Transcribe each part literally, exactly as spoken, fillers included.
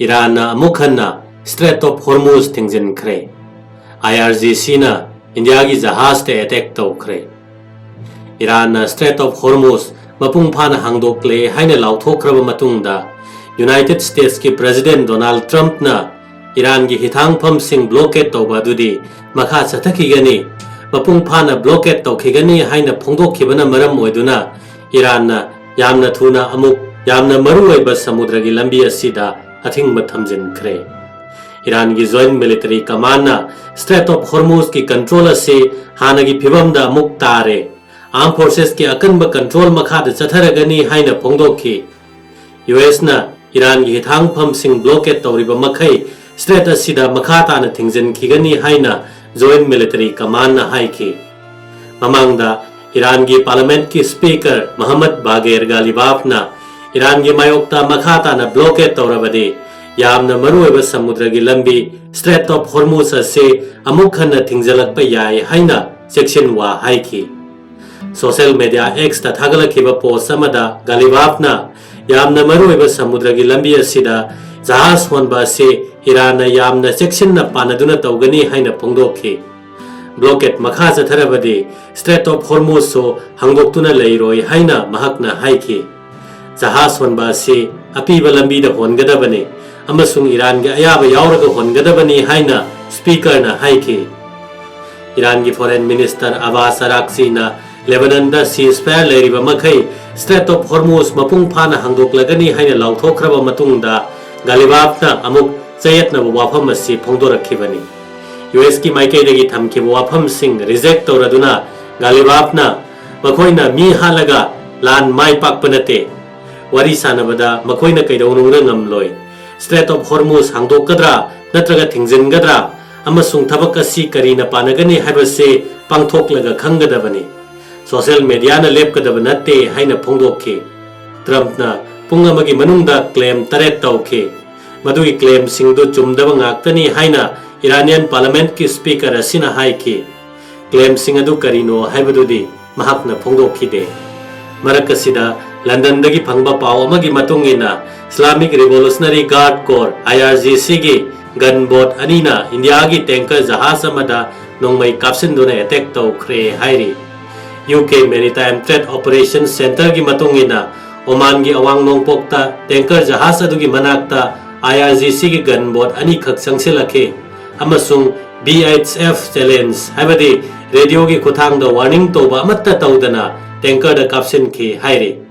ꯏꯔꯥꯟꯅ ꯑꯃꯨꯛ ꯍꯟꯅ Strait of Hormuz ꯊꯤꯡꯖꯤꯟꯈ꯭ꯔꯦ꯫ IRGCꯅ ꯏꯟꯗꯤꯌꯥꯒꯤ ꯖꯍꯥꯖꯇ attack ꯇꯧꯈ꯭ꯔꯦ꯫ ꯏꯔꯥꯟꯅ Strait of Hormuz ꯃꯄꯨꯡ ꯐꯥꯅ ꯍꯥꯡꯗꯣꯛꯂꯦ ꯍꯥꯏꯅ ꯂꯥꯎꯊꯣꯛꯈ꯭ꯔꯕ ꯃꯇꯨꯡꯗ, United Statesꯀꯤ President Donald Trumpꯅ ꯏꯔꯥꯟꯒꯤ ꯍꯤꯊꯥꯡꯐꯝꯁꯤꯡ blockade ꯇꯧꯕ ꯑꯗꯨꯗꯤ ꯃꯈꯥ ꯆꯠꯊꯈꯤꯒꯅꯤ, ꯃꯄꯨꯡ ꯐꯥꯅ blockade ꯇꯧꯈꯤꯒꯅꯤ ꯍꯥꯏꯅ ꯐꯣꯡꯗꯣꯛꯈꯤꯕꯅ ꯃꯔꯝ ꯑꯣꯏꯗꯨꯅ ꯏꯔꯥꯟꯅ ꯌꯥꯝꯅ ꯊꯨꯅ ꯑꯃꯨꯛ ꯌꯥꯝꯅ ꯃꯔꯨꯑꯣꯏꯕ ꯁꯃꯨꯗ꯭ꯔꯒꯤ ꯂꯝꯕꯤ ꯑꯁꯤꯗ ꯑꯊꯤꯡꯕ ꯊꯝꯖꯤꯟꯈ꯭ꯔꯦ꯫ ꯏꯔꯥꯟꯒꯤ Joint Military Commandꯅ Strait of Hormuzꯀꯤ control ꯑꯁꯤ ꯍꯥꯟꯅꯒꯤ ꯐꯤꯕꯝꯗ ꯑꯃꯨꯛ ꯇꯥꯔꯦ, Armed Forcesꯀꯤ ꯑꯀꯟꯕ control ꯃꯈꯥꯗ ꯆꯠꯊꯔꯒꯅꯤ ꯍꯥꯏꯅ ꯐꯣꯡꯗꯣꯛꯈꯤ꯫ USꯅ ꯏꯔꯥꯟꯒꯤ ꯍꯤꯊꯥꯡꯐꯝꯁꯤꯡ blockade ꯇꯧꯔꯤꯕ ꯃꯈꯩ Strait ꯑꯁꯤꯗ ꯃꯈꯥ ꯇꯥꯅ ꯊꯤꯡꯖꯤꯟꯈꯤꯒꯅꯤ ꯍꯥꯏꯅ Joint Military Commandꯅ ꯍꯥꯏꯈꯤ꯫ ꯃꯃꯥꯡꯗ ꯏꯔꯥꯟꯒꯤ Parliamentꯀꯤ Speaker Mohammad Bagher Ghalibafꯅ ꯏꯔꯥꯟꯒꯤ ꯃꯥꯌꯣꯛꯇ ꯃꯈꯥ ꯇꯥꯅ blockade ꯇꯧꯔꯕꯗꯤ ꯌꯥꯝꯅ ꯃꯔꯨꯑꯣꯏꯕ ꯁꯃꯨꯗ꯭ꯔꯒꯤ ꯂꯝꯕꯤ Strait of Hormuz ꯑꯁꯤ ꯑꯃꯨꯛ ꯍꯟꯅ ꯊꯤꯡꯖꯤꯜꯂꯛꯄ ꯌꯥꯏ ꯍꯥꯏꯅ ꯆꯦꯛꯁꯤꯟ ꯋꯥ ꯍꯥꯏꯈꯤ꯫ Social media Xꯇ ꯊꯥꯒꯠꯂꯛꯈꯤꯕ post ꯑꯃꯗ Ghalibafꯅ ꯌꯥꯝꯅ ꯃꯔꯨꯑꯣꯏꯕ ꯁꯃꯨꯗ꯭ꯔꯒꯤ ꯂꯝꯕꯤ ꯑꯁꯤꯗ ꯖꯍꯥꯖ ꯍꯣꯟꯕ ꯑꯁꯤ ꯏꯔꯥꯟꯅ ꯌꯥꯝꯅ ꯆꯦꯛꯁꯤꯟꯅ ꯄꯥꯟꯅꯗꯨꯅ ꯇꯧꯒꯅꯤ ꯍꯥꯏꯅ ꯐꯣꯡꯗꯣꯛꯈꯤ꯫ Blockade ꯃꯈꯥ ꯆꯠꯊꯔꯕꯗꯤ Strait of Hormuzꯁꯨ ꯍꯥꯡꯗꯣꯛꯇꯨꯅ ꯂꯩꯔꯣꯏ ꯍꯥꯏꯅ ꯃꯍꯥꯛꯅ ꯍꯥꯏꯈꯤ꯫ ꯖꯍꯥꯖ ꯍꯣꯟꯕ ꯑꯁꯤ ꯑꯄꯤꯕ ꯂꯝꯕꯤꯗ ꯍꯣꯟꯒꯗꯕꯅꯤ ꯑꯃꯁꯨꯡ ꯏꯔꯥꯟꯒꯤ ꯑꯌꯥꯕ ꯌꯥꯎꯔꯒ ꯍꯣꯟꯒꯗꯕꯅꯤ ꯍꯥꯏꯅ Speakerꯅ ꯍꯥꯏꯈꯤ꯫ ꯏꯔꯥꯟꯒꯤ Foreign Minister Abbas Araghchina Lebanonꯗ ceasefire ꯂꯩꯔꯤꯕ ꯃꯈꯩ Strait of Hormuz ꯃꯄꯨꯡ ꯐꯥꯅ ꯍꯥꯡꯗꯣꯛꯂꯒꯅꯤ ꯍꯥꯏꯅ ꯂꯥꯎꯊꯣꯛꯈ꯭ꯔꯕ ꯃꯇꯨꯡꯗ Ghalibafꯅ ꯑꯃꯨꯛ ꯆꯌꯦꯠꯅꯕ ꯋꯥꯐꯝ ꯑꯁꯤ ꯐꯣꯡꯗꯣꯔꯛꯈꯤꯕꯅꯤ꯫ USꯀꯤ ꯃꯥꯏꯀꯩꯗꯒꯤ ꯊꯝꯈꯤꯕ ꯋꯥꯐꯝꯁꯤꯡ reject ꯇꯧꯔꯗꯨꯅ Ghalibafꯅ ꯃꯈꯣꯏꯅ ꯃꯤ ꯍꯥꯠꯂꯒ ꯂꯥꯟ ꯃꯥꯏ ꯄꯥꯛꯄ ꯅꯠꯇꯦ꯫ ꯋꯥꯔꯤ ꯁꯥꯟꯅꯕꯗ ꯃꯈꯣꯏꯅ ꯀꯩꯗꯧꯅꯨꯡꯗ ꯉꯝꯂꯣꯏ꯫ Strait of Hormuz ꯍꯥꯡꯗꯣꯛꯀꯗ꯭ꯔꯥ ꯅꯠꯇ꯭ꯔꯒ ꯊꯤꯡꯖꯤꯟꯒꯗ꯭ꯔꯥ ꯑꯃꯁꯨꯡ ꯊꯕꯛ ꯑꯁꯤ ꯀꯔꯤꯅ ꯄꯥꯟꯅꯒꯅꯤ ꯍꯥꯏꯕꯁꯤ ꯄꯥꯡꯊꯣꯛꯂꯒ ꯈꯪꯒꯗꯕꯅꯤ꯫ Social mediaꯅ ꯂꯦꯞꯀꯗꯕ ꯅꯠꯇꯦ ꯍꯥꯏꯅ ꯐꯣꯡꯗꯣꯛꯈꯤ꯫ Trumpꯅ ꯄꯨꯡ ꯑꯃꯒꯤ ꯃꯅꯨꯡꯗ claim ꯇꯔꯦꯠ ꯇꯧꯈꯤ꯫ ꯃꯗꯨꯒꯤ claimꯁꯤꯡꯗꯨ ꯆꯨꯝꯗꯕ ꯉꯥꯛꯇꯅꯤ ꯍꯥꯏꯅ Iranian Parliamentꯀꯤ Speaker ꯑꯁꯤꯅ ꯍꯥꯏꯈꯤ꯫ Claimꯁꯤꯡ ꯑꯗꯨ ꯀꯔꯤꯅꯣ ꯍꯥꯏꯕꯗꯨꯗꯤ ꯃꯍꯥꯛꯅ ꯐꯣꯡꯗꯣꯛꯈꯤꯗꯦ꯫ ꯃꯔꯛ ꯑꯁꯤꯗ ꯂꯟꯗꯟꯗꯒꯤ ꯐꯪꯕ ꯄꯥꯎ ꯑꯃꯒꯤ ꯃꯇꯨꯡ ꯏꯟꯅ, Islamic Revolutionary Guard Corps, I R G C ꯒꯤ gun boat ꯑꯅꯤꯅ ꯏꯟꯗꯤꯌꯥꯒꯤ tanker ꯖꯍꯥꯖ ꯑꯃꯗ ꯅꯣꯡꯃꯩ ꯀꯥꯞꯁꯤꯟꯗꯨꯅ attack ꯇꯧꯈ꯭ꯔꯦ ꯍꯥꯏꯔꯤ꯫ U K Maritime Trade Operations Centre ꯒꯤ ꯃꯇꯨꯡ ꯏꯟꯅ, ꯑꯣꯃꯥꯟꯒꯤ ꯑꯋꯥꯡ ꯅꯣꯡꯄꯣꯛꯇ tanker ꯖꯍꯥꯖ ꯑꯗꯨꯒꯤ ꯃꯅꯥꯛꯇ I R G C ꯒꯤ gun boat ꯑꯅꯤꯈꯛ ꯆꯪꯁꯤꯜꯂꯛꯈꯤ ꯑꯃꯁꯨꯡ V H F challenge, ꯍꯥꯏꯕꯗꯤ radioꯒꯤ ꯈꯨꯠꯊꯥꯡꯗ warning ꯇꯧꯕ ꯑꯃꯠꯇ ꯇꯧꯗꯅ tankerꯗ ꯀꯥꯞꯁꯤꯟꯈꯤ ꯍꯥꯏꯔꯤ꯫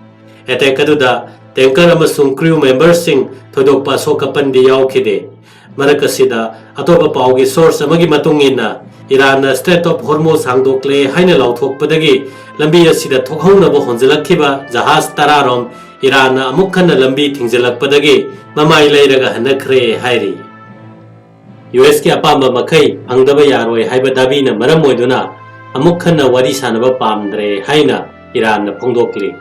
Attack ꯑꯗꯨꯗ tanker ꯑꯃꯁꯨꯡ crew memberꯁꯤꯡ ꯊꯣꯏꯗꯣꯛꯄ ꯑꯁꯣꯛ ꯑꯄꯟꯗꯤ ꯌꯥꯎꯈꯤꯗꯦ꯫ ꯃꯔꯛ ꯑꯁꯤꯗ, ꯑꯇꯣꯞꯄ ꯄꯥꯎꯒꯤ source ꯑꯃꯒꯤ ꯃꯇꯨꯡ ꯏꯟꯅ, ꯏꯔꯥꯟꯅ Strait of Hormuz ꯍꯥꯡꯗꯣꯛꯂꯦ ꯍꯥꯏꯅ ꯂꯥꯎꯊꯣꯛꯄꯗꯒꯤ ꯂꯝꯕꯤ ꯑꯁꯤꯗ ꯊꯣꯛꯍꯧꯅꯕ ꯍꯣꯟꯖꯜꯂꯛꯈꯤꯕ ꯖꯍꯥꯖ ꯇꯔꯥꯔꯣꯝ ꯏꯔꯥꯟꯅ ꯑꯃꯨꯛ ꯍꯟꯅ ꯂꯝꯕꯤ ꯊꯤꯡꯖꯤꯜꯂꯛꯄꯗꯒꯤ ꯃꯃꯥꯏ ꯂꯩꯔꯒ ꯍꯟꯅꯈ꯭ꯔꯦ ꯍꯥꯏꯔꯤ꯫ U S ꯀꯤ ꯑꯄꯥꯝꯕ ꯃꯈꯩ ꯐꯪꯗꯕ ꯌꯥꯔꯣꯏ ꯍꯥꯏꯕ ꯗꯥꯕꯤꯅ ꯃꯔꯝ ꯑꯣꯏꯗꯨꯅ ꯑꯃꯨꯛ ꯍꯟꯅ ꯋꯥꯔꯤ ꯁꯥꯅꯕ ꯄꯥꯝꯗ꯭ꯔꯦ ꯍꯥꯏꯅ ꯏꯔꯥꯟꯅ ꯐꯣꯡꯗꯣꯛꯂꯤ꯫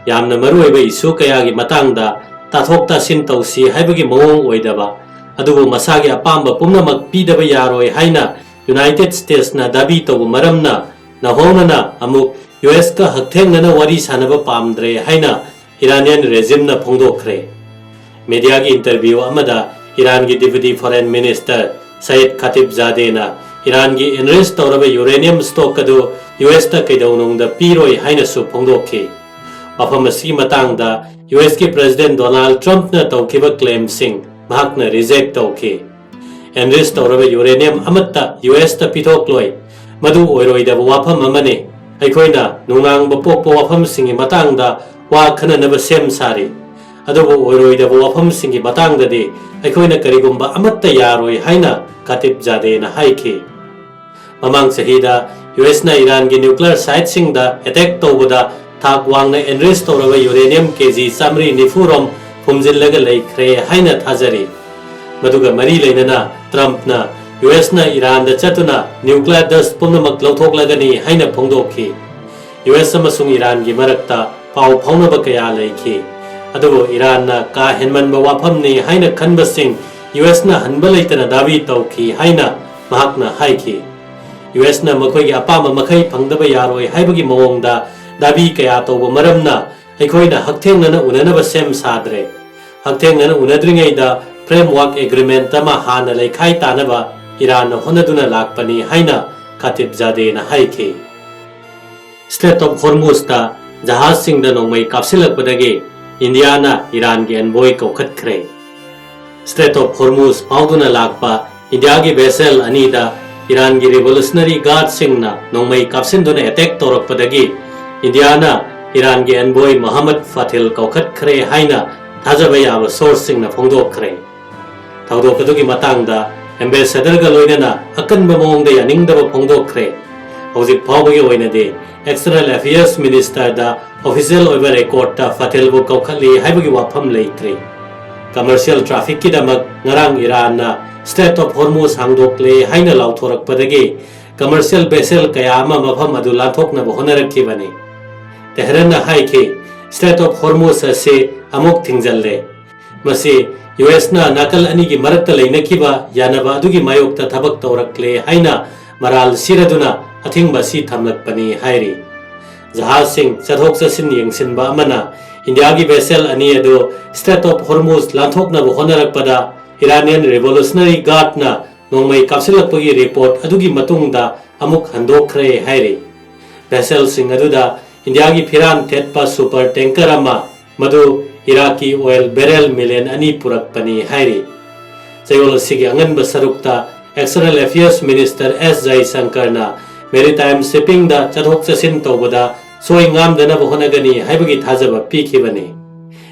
ꯌꯥꯝꯅ ꯃꯔꯨꯑꯣꯏꯕ issue ꯀꯌꯥꯒꯤ ꯃꯇꯥꯡꯗ ꯇꯥꯊꯣꯛ ꯇꯥꯁꯤꯟ ꯇꯧꯁꯤ ꯍꯥꯏꯕꯒꯤ ꯃꯑꯣꯡ ꯑꯣꯏꯗꯕ, ꯑꯗꯨꯕꯨ ꯃꯁꯥꯒꯤ ꯑꯄꯥꯝꯕ ꯄꯨꯝꯅꯃꯛ ꯄꯤꯗꯕ ꯌꯥꯔꯣꯏ ꯍꯥꯏꯅ United Statesꯅ ꯗꯥꯕꯤ ꯇꯧꯕ ꯃꯔꯝꯅ ꯅꯧꯍꯧꯅꯅ ꯑꯃꯨꯛ U S ꯀ ꯍꯛꯊꯦꯡꯅꯅ ꯋꯥꯔꯤ ꯁꯥꯅꯕ ꯄꯥꯝꯗ꯭ꯔꯦ ꯍꯥꯏꯅ Iranian regimeꯅ ꯐꯣꯡꯗꯣꯛꯈ꯭ꯔꯦ꯫ Mediaꯒꯤ interview ꯑꯃꯗ ꯏꯔꯥꯟꯒꯤ Deputy Foreign Minister Saeed Khatibzadehꯅ ꯏꯔꯥꯟꯒꯤ enrich ꯇꯧꯔꯕ uranium stock ꯑꯗꯨ U S ꯇ ꯀꯩꯗꯧꯅꯨꯡꯗ ꯄꯤꯔꯣꯏ ꯍꯥꯏꯅꯁꯨ ꯐꯣꯡꯗꯣꯛꯈꯤ꯫ ꯋꯥꯐꯝ ꯑꯁꯤꯒꯤ ꯃꯇꯥꯡꯗ U S ꯀꯤ President Donald Trumpꯅ ꯇꯧꯈꯤꯕ claimꯁꯤꯡ ꯃꯍꯥꯛꯅ reject ꯇꯧꯈꯤ꯫ Enrich ꯇꯧꯔꯕ uranium ꯑꯃꯠꯇ U S ꯇ ꯄꯤꯊꯣꯛꯂꯣꯏ꯫ ꯃꯗꯨ ꯑꯣꯏꯔꯣꯏꯗꯕ ꯋꯥꯐꯝ ꯑꯃꯅꯤ꯫ ꯑꯩꯈꯣꯏꯅ ꯅꯨꯡꯅꯥꯡꯕ ꯄꯣꯛꯄ ꯋꯥꯐꯝꯁꯤꯡꯒꯤ ꯃꯇꯥꯡꯗ ꯋꯥ ꯈꯟꯅꯅꯕ ꯁꯦꯝ ꯁꯥꯔꯤ꯫ ꯑꯗꯨꯕꯨ ꯑꯣꯏꯔꯣꯏꯗꯕ ꯋꯥꯐꯝꯁꯤꯡꯒꯤ ꯃꯇꯥꯡꯗꯗꯤ ꯑꯩꯈꯣꯏꯅ ꯀꯔꯤꯒꯨꯝꯕ ꯑꯃꯠꯇ ꯌꯥꯔꯣꯏ ꯍꯥꯏꯅ Khatibzadehꯅ ꯍꯥꯏꯈꯤ꯫ ꯃꯃꯥꯡ ꯆꯍꯤꯗ U S ꯅ ꯏꯔꯥꯟꯒꯤ nuclear siteꯁꯤꯡꯗ attack ꯇꯧꯕꯗ ꯊꯥꯛ ꯋꯥꯡꯅ enrich ꯇꯧꯔꯕ uranium K G ꯆꯥꯃꯔꯤ ꯅꯤꯐꯨ ꯔꯣꯝ ꯐꯨꯝꯖꯤꯜꯂꯒ ꯂꯩꯈ꯭ꯔꯦ ꯍꯥꯏꯅ ꯊꯥꯖꯔꯤ꯫ ꯃꯗꯨꯒ ꯃꯔꯤ ꯂꯩꯅꯅ Trumpꯅ U S ꯅ ꯏꯔꯥꯟꯗ ꯆꯠꯇꯨꯅ nuclear dust ꯄꯨꯝꯅꯃꯛ ꯂꯧꯊꯣꯛꯂꯒꯅꯤ ꯍꯥꯏꯅ ꯐꯣꯡꯗꯣꯛꯈꯤ꯫ U S ꯑꯃꯁꯨꯡ ꯏꯔꯥꯟꯒꯤ ꯃꯔꯛꯇ ꯄꯥꯎ ꯐꯥꯎꯅꯕ ꯀꯌꯥ ꯂꯩꯈꯤ꯫ ꯑꯗꯨꯕꯨ ꯏꯔꯥꯟꯅ ꯀꯥ ꯍꯦꯟꯃꯟꯕ ꯋꯥꯐꯝꯅꯤ ꯍꯥꯏꯅ ꯈꯟꯕꯁꯤꯡ U S ꯅ ꯍꯟꯕ ꯂꯩꯇꯅ ꯗꯥꯕꯤ ꯇꯧꯈꯤ ꯍꯥꯏꯅ ꯃꯍꯥꯛꯅ ꯍꯥꯏꯈꯤ꯫ U S ꯅ ꯃꯈꯣꯏꯒꯤ ꯑꯄꯥꯝꯕ ꯃꯈꯩ ꯐꯪꯗꯕ ꯌꯥꯔꯣꯏ ꯍꯥꯏꯕꯒꯤ ꯃꯑꯣꯡꯗ ꯗꯥꯕꯤ ꯀꯌꯥ ꯇꯧꯕ ꯃꯔꯝꯅ ꯑꯩꯈꯣꯏꯅ ꯍꯛꯊꯦꯡꯅꯅ ꯎꯅꯅꯕ ꯁꯦꯝ ꯁꯥꯗ꯭ꯔꯦ꯫ ꯍꯛꯊꯦꯡꯅꯅ ꯎꯅꯗ꯭ꯔꯤꯉꯩꯗ framework agreement ꯑꯃ ꯍꯥꯟꯅ ꯂꯩꯈꯥꯏ ꯇꯥꯅꯕ ꯏꯔꯥꯟꯅ ꯍꯣꯠꯅꯗꯨꯅ ꯂꯥꯛꯄꯅꯤ ꯍꯥꯏꯅ ꯈꯥꯇꯤꯕꯖꯥꯗꯦꯅ ꯍꯥꯏꯈꯤ꯫ Strait of Hormuzꯇ ꯖꯍꯥꯖꯁꯤꯡꯗ ꯅꯣꯡꯃꯩ ꯀꯥꯞꯁꯤꯜꯂꯛꯄꯗꯒꯤ ꯏꯟꯗꯤꯌꯥꯅ ꯏꯔꯥꯟꯒꯤ envoy ꯀꯧꯈꯠꯈ꯭ꯔꯦ꯫ Strait of Hormuz ꯐꯥꯎꯗꯨꯅ ꯂꯥꯛꯄ ꯏꯟꯗꯤꯌꯥꯒꯤ vessel ꯑꯅꯤꯗ ꯏꯔꯥꯟꯒꯤ Revolutionary Guardꯁꯤꯡꯅ ꯅꯣꯡꯃꯩ ꯀꯥꯞꯁꯤꯟꯗꯨꯅ attack ꯇꯧꯔꯛꯄꯗꯒꯤ ꯏꯟꯗꯤꯌꯥꯅ ꯏꯔꯥꯟꯒꯤ envoy ꯃꯣꯍꯝꯃꯗ ꯐꯥꯊꯤꯜ ꯀꯧꯈꯠꯈ꯭ꯔꯦ ꯍꯥꯏꯅ ꯊꯥꯖꯕ ꯌꯥꯕ sourceꯁꯤꯡꯅ ꯐꯣꯡꯗꯣꯛꯈ꯭ꯔꯦ꯫ ꯊꯧꯗꯣꯛ ꯑꯗꯨꯒꯤ ꯃꯇꯥꯡꯗ ambassadorꯒ ꯂꯣꯏꯅꯅ ꯑꯀꯟꯕ ꯃꯑꯣꯡꯗ ꯌꯥꯅꯤꯡꯗꯕ ꯐꯣꯡꯗꯣꯛꯈ꯭ꯔꯦ꯫ ꯍꯧꯖꯤꯛ ꯐꯥꯎꯕꯒꯤ ꯑꯣꯏꯅꯗꯤ External Affairs Ministerꯗ official ꯑꯣꯏꯕ recordꯇ ꯐꯥꯊꯤꯜꯕꯨ ꯀꯧꯈꯠꯂꯤ ꯍꯥꯏꯕꯒꯤ ꯋꯥꯐꯝ ꯂꯩꯇ꯭ꯔꯤ꯫ Commercial trafficꯀꯤꯗꯃꯛ ꯉꯔꯥꯡ ꯏꯔꯥꯟꯅ Strait of Hormuz ꯍꯥꯡꯗꯣꯛꯂꯦ ꯍꯥꯏꯅ ꯂꯥꯎꯊꯣꯔꯛꯄꯗꯒꯤ commercial vessel ꯀꯌꯥ ꯑꯃ ꯃꯐꯝ ꯑꯗꯨ ꯂꯥꯟꯊꯣꯛꯅꯕ ꯍꯣꯠꯅꯔꯛꯈꯤꯕꯅꯤ꯫ ꯇꯦꯍꯔꯥꯟꯅ ꯍꯥꯏꯈꯤ, Strait of Hormuz ꯑꯁꯤ ꯑꯃꯨꯛ ꯊꯤꯡꯖꯤꯜꯂꯦ꯫ ꯃꯁꯤ USꯅ ꯅꯥꯀꯜ ꯑꯅꯤꯒꯤ ꯃꯔꯛꯇ ꯂꯩꯅꯈꯤꯕ ꯌꯥꯅꯕ ꯑꯗꯨꯒꯤ ꯃꯥꯌꯣꯛꯇ ꯊꯕꯛ ꯇꯧꯔꯛꯂꯦ ꯍꯥꯏꯅ ꯃꯔꯥꯜ ꯁꯤꯔꯗꯨꯅ ꯑꯊꯤꯡꯕ ꯑꯁꯤ ꯊꯝꯂꯛꯄꯅꯤ ꯍꯥꯏꯔꯤ꯫ ꯖꯍꯥꯖꯁꯤꯡ ꯆꯠꯊꯣꯛ ꯆꯠꯁꯤꯟ ꯌꯦꯡꯁꯤꯟꯕ ꯑꯃꯅ ꯏꯟꯗꯤꯌꯥꯒꯤ vessel ꯑꯅꯤ ꯑꯗꯨ Strait of Hormuz ꯂꯥꯟꯊꯣꯛꯅꯕ ꯍꯣꯠꯅꯔꯛꯄꯗ Iranian Revolutionary Guardꯅ ꯅꯣꯡꯃꯩ ꯀꯥꯞꯁꯤꯜꯂꯛꯄꯒꯤ report ꯑꯗꯨꯒꯤ ꯃꯇꯨꯡꯗ ꯑꯃꯨꯛ ꯍꯟꯗꯣꯛꯈ꯭ꯔꯦ ꯍꯥꯏꯔꯤ꯫ Vesselꯁꯤꯡ ꯑꯗꯨꯗ ꯏꯟꯗꯤꯌꯥꯒꯤ ꯐꯤꯔꯥꯟ ꯊꯦꯠꯄ super tanker ꯑꯃ, ꯃꯗꯨ ꯏꯔꯥꯛꯀꯤ oil barrel million ꯑꯅꯤ ꯄꯨꯔꯛꯄꯅꯤ ꯍꯥꯏꯔꯤ꯫ ꯆꯌꯣꯜ ꯑꯁꯤꯒꯤ ꯑꯉꯟꯕ ꯁꯔꯨꯛꯇ External Affairs Minister S ꯖꯌꯁꯪꯀꯔꯅ maritime shippingꯗ ꯆꯠꯊꯣꯛ ꯆꯠꯁꯤꯟ ꯇꯧꯕꯗ ꯁꯣꯏ ꯉꯥꯝꯗꯅꯕ ꯍꯣꯠꯅꯒꯅꯤ ꯍꯥꯏꯕꯒꯤ ꯊꯥꯖꯕ ꯄꯤꯈꯤꯕꯅꯤ꯫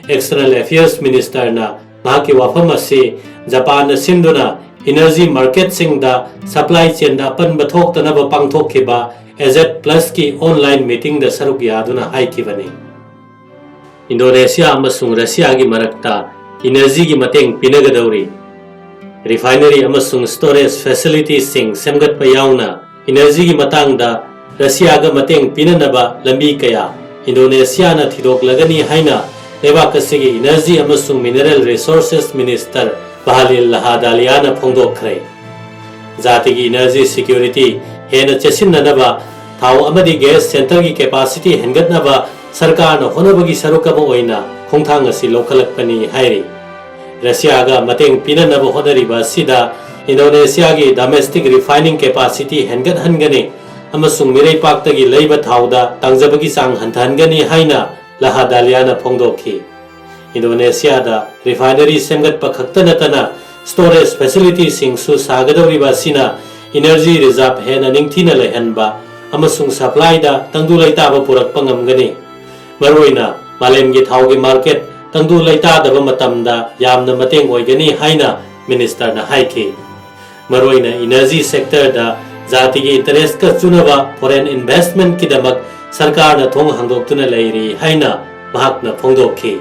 External Affairs Ministerꯅ ꯃꯍꯥꯛꯀꯤ ꯋꯥꯐꯝ ꯑꯁꯤ ꯖꯄꯥꯟꯅ ꯁꯤꯟꯗꯨꯅ energy marketꯁꯤꯡꯗ supply chainꯗ ꯑꯄꯟꯕ ꯊꯣꯛꯇꯅꯕ ꯄꯥꯡꯊꯣꯛꯈꯤꯕ AZ Plusꯀꯤ online meetingꯗ ꯁꯔꯨꯛ ꯌꯥꯗꯨꯅ ꯍꯥꯏꯈꯤꯕꯅꯤ꯫ ꯏꯟꯗꯣꯅꯦꯁꯤꯌꯥ ꯑꯃꯁꯨꯡ ꯔꯁꯤꯌꯥꯒꯤ ꯃꯔꯛꯇ energyꯒꯤ ꯃꯇꯦꯡ ꯄꯤꯅꯒꯗꯧꯔꯤ꯫ Refinery ꯑꯃꯁꯨꯡ storage facilityꯁꯤꯡ ꯁꯦꯝꯒꯠꯄ ꯌꯥꯎꯅ energyꯒꯤ ꯃꯇꯥꯡꯗ ꯔꯁꯤꯌꯥꯒ ꯃꯇꯦꯡ ꯄꯤꯅꯅꯕ ꯂꯝꯕꯤ ꯀꯌꯥ ꯏꯟꯗꯣꯅꯦꯁꯤꯌꯥꯅ ꯊꯤꯗꯣꯛꯂꯒꯅꯤ ꯍꯥꯏꯅ ꯂꯩꯕꯥꯛ ꯑꯁꯤꯒꯤ Energy ꯑꯃꯁꯨꯡ Mineral Resources Minister ꯕꯍꯥꯂꯤꯜ ꯂꯍꯥꯗꯥꯂꯤꯌꯥꯅ ꯐꯣꯡꯗꯣꯛꯈ꯭ꯔꯦ꯫ ꯖꯥꯇꯤꯒꯤ energy security ꯍꯦꯟꯅ ꯆꯦꯠꯁꯤꯟꯅꯅꯕ ꯊꯥꯎ ꯑꯃꯗꯤ gas centreꯒꯤ capacity ꯍꯦꯟꯒꯠꯅꯕ ꯁꯔꯀꯥꯔꯅ ꯍꯣꯠꯅꯕꯒꯤ ꯁꯔꯨꯛ ꯑꯃ ꯑꯣꯏꯅ ꯈꯣꯡꯊꯥꯡ ꯑꯁꯤ ꯂꯧꯈꯠꯂꯛꯄꯅꯤ ꯍꯥꯏꯔꯤ꯫ ꯔꯁꯤꯌꯥꯒ ꯃꯇꯦꯡ ꯄꯤꯅꯅꯕ ꯍꯣꯠꯅꯔꯤꯕ ꯑꯁꯤꯗ ꯏꯟꯗꯣꯅꯦꯁꯤꯌꯥꯒꯤ domestic refining capacity ꯍꯦꯟꯒꯠꯍꯟꯒꯅꯤ ꯑꯃꯁꯨꯡ ꯃꯤꯔꯩꯄꯥꯛꯇꯒꯤ ꯂꯩꯕ ꯊꯥꯎꯗ ꯇꯥꯡꯖꯕꯒꯤ ꯆꯥꯡ ꯍꯟꯊꯍꯟꯒꯅꯤ ꯍꯥꯏꯅ ꯂꯍꯥꯗꯥꯂꯤꯌꯥꯅ ꯐꯣꯡꯗꯣꯛꯈꯤ꯫ ꯏꯟꯗꯣꯅꯦꯁꯤꯌꯥꯗ refinery ꯁꯦꯝꯒꯠꯄ ꯈꯛꯇ ꯅꯠꯇꯅ storage facilityꯁꯤꯡꯁꯨ ꯁꯥꯒꯗꯧꯔꯤꯕ ꯑꯁꯤꯅ energy reserve ꯍꯦꯟꯅ ꯅꯤꯡꯊꯤꯅ ꯂꯩꯍꯟꯕ ꯑꯃꯁꯨꯡ supplyꯗ ꯇꯪꯗꯨ ꯂꯩꯇꯥꯕ ꯄꯨꯔꯛꯄ ꯉꯝꯒꯅꯤ꯫ ꯃꯔꯨꯑꯣꯏꯅ ꯃꯥꯂꯦꯝꯒꯤ ꯊꯥꯎꯒꯤ market ꯇꯪꯗꯨ ꯂꯩꯇꯥꯗꯕ ꯃꯇꯝꯗ ꯌꯥꯝꯅ ꯃꯇꯦꯡ ꯑꯣꯏꯒꯅꯤ ꯍꯥꯏꯅ ministerꯅ ꯍꯥꯏꯈꯤ꯫ ꯃꯔꯨꯑꯣꯏꯅ energy sectorꯗ ꯖꯥꯇꯤꯒꯤ interestꯀ ꯆꯨꯅꯕ foreign investmentꯀꯤꯗꯃꯛ ꯁꯔꯀꯥꯔꯅ ꯊꯣꯡ ꯍꯥꯡꯗꯣꯛꯇꯨꯅ ꯂꯩꯔꯤ ꯍꯥꯏꯅ ꯃꯍꯥꯛꯅ ꯐꯣꯡꯗꯣꯛꯈꯤ꯫